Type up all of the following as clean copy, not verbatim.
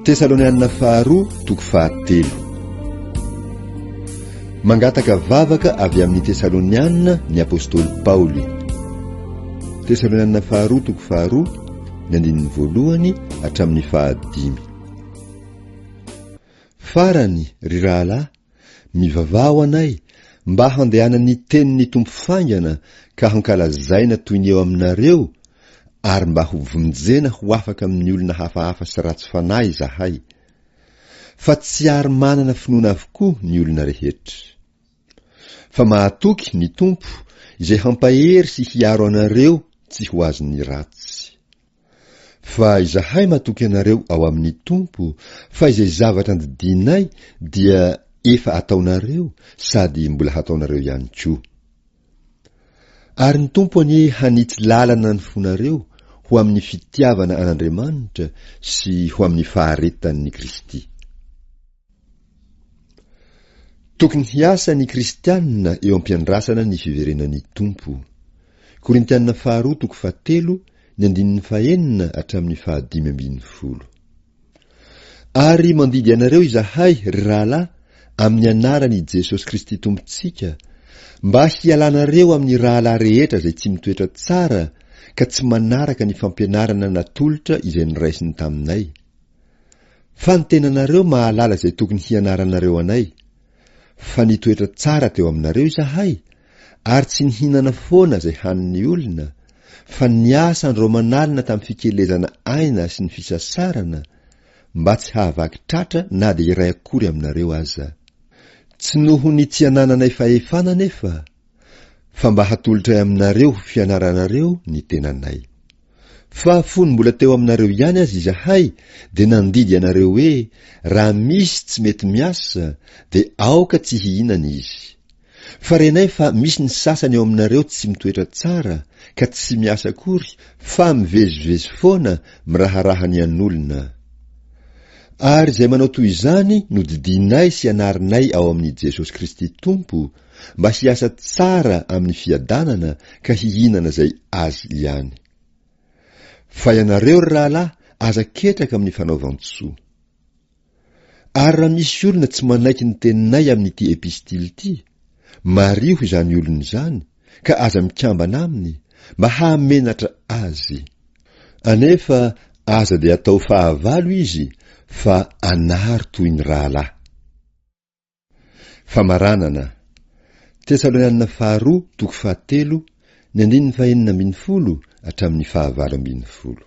Tesalonianina faharoa toko fahatelo. Mangataka vavaka avy amin'ny Tesalonianina ny apostoly Paoly. Tesalonianina faharoa toko faharoa, ny andininy voalohany hatramin'ny fahadimy. Farany, ry rahalahy, mivavaha ho anay, mba handehanan'ny tenin'ny Tompo faingana ka hankalazaina toy ny eo aminareo, ary mba ho vonjena ho afaka amin'ny olona hafahafa sy ratsy fanahy izahay. Fa tsy ary manana finoana avokoa ny olona rehetra. Fa mahatoky ny Tompo izay hampahery sy hiaro anareo tsy ho azon'ny ratsy. Fa izahay matoky anareo ao amin'ny Tompo fa izay zavatra andidianay dia efa ataonareo sady mbola hataonareo ihany koa. Ary ny Tompo anie hanitsy lalana ny fonareo ho amin'ny fitiavana an'Andriamanitra sy ho amin'ny faharetan'i Kristy. Tokony hiasa ny kristiana eo am-piandrasana ny fiverenan'ny Tompo. Korintiana faharoa toko fahatelo, ny andininy fahenina hatramin'ny fahadimy ambin'ny folo. Ary mandidy anareo izahay, ry rahalahy, amin'ny anaran' i Jesosy Kristy Tompontsika, mba hialanareo amin'ny rahalahy rehetra izay tsy mitoetra tsara ka tsy manaraka ny fampianarana natolotra izay noraisiny taminay. Fa ny tenanareo mahalala izay tokony hianaranareo anay, fa nitoetra tsara teo aminareo izahay, ary tsy nihinana foana izay hanin'ny olona, fa niasa andro aman'alina tamin'ny fikelezana aina sy ny fisasarana, mba tsy hahavaky tratra na dia iray akory aminareo aza. Tsy noho ny tsy anananay fahefana anefa, fa mba hatolotray aminareo ho fianaranareo ny tenanay. Fa fony mbola teo aminareo ihany aza izahay dia nandidy anareo hoe raha misy tsy mety miasa dia aoka tsy hihinana izy. Fa renay fa misy ny sasany eo aminareo tsy mitoetra tsara ka tsy miasa akory fa mivezivezy foana miraharaha ny an'olona. Ary izay manao toy izany no didianay sy anarinay ao amin'i Jesosy Kristy Tompo mba hiasa tsara amin'ny fiadanana ka hihinana izay azy ihany. Fa ianareo ry rahalahy aza ketraka amin'ny fanaovan-tsoa. Ary raha misy olona tsy manaiky ny teninay amin'ity epistily ity, mariho izany olona izany ka aza mikambana aminy, mba hahamenatra azy. Anefa aza dia atao fahavalo izy fa anaro toy ny rahalahy. Famaranana. Tesalonianina faharoa toko fahatelo ny andininy fahenina ambin'ny folo hatramin'ny fahavalo ambin'ny folo.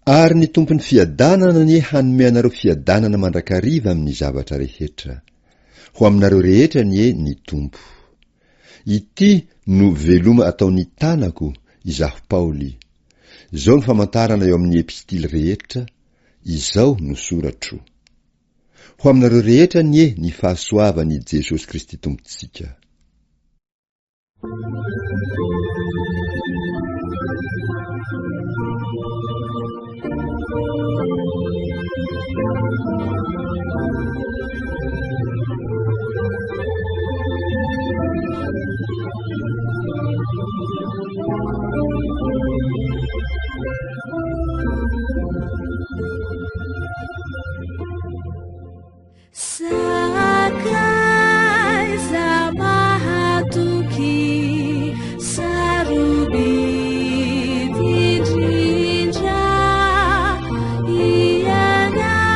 Ary ny Tompon'ny fiadanana anie hanome anareo fiadanana mandrakariva amin'ny zavatra rehetra. Ho aminareo rehetra anie ny Tompo. Ity no veloma ataon'ny tanako, izaho Paoly. Izao no famantarana eo amin'ny epistily rehetra, izao no soratro. Ho aminareo rehetra anie ny fahasoavan'i Jesosy Kristy Tompontsika. Sakaiza mahatoky sarobidy indrindra Ianao.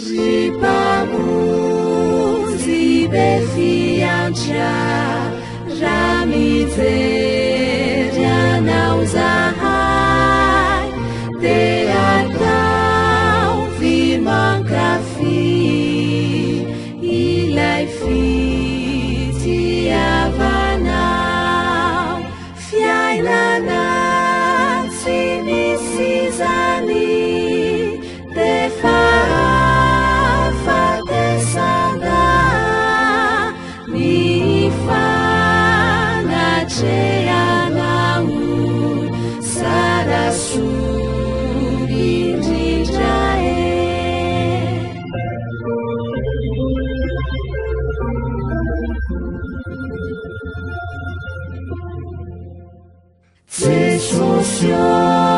Ry Mpamonjy be fiantra, raha mijery Anao zahay, dia ataovy mankafy ilay fitiavanao. Fiainana tsy misy izany dia fahafatesana ny fanatrehanao tsara soa indrindra e. Jesosy ô.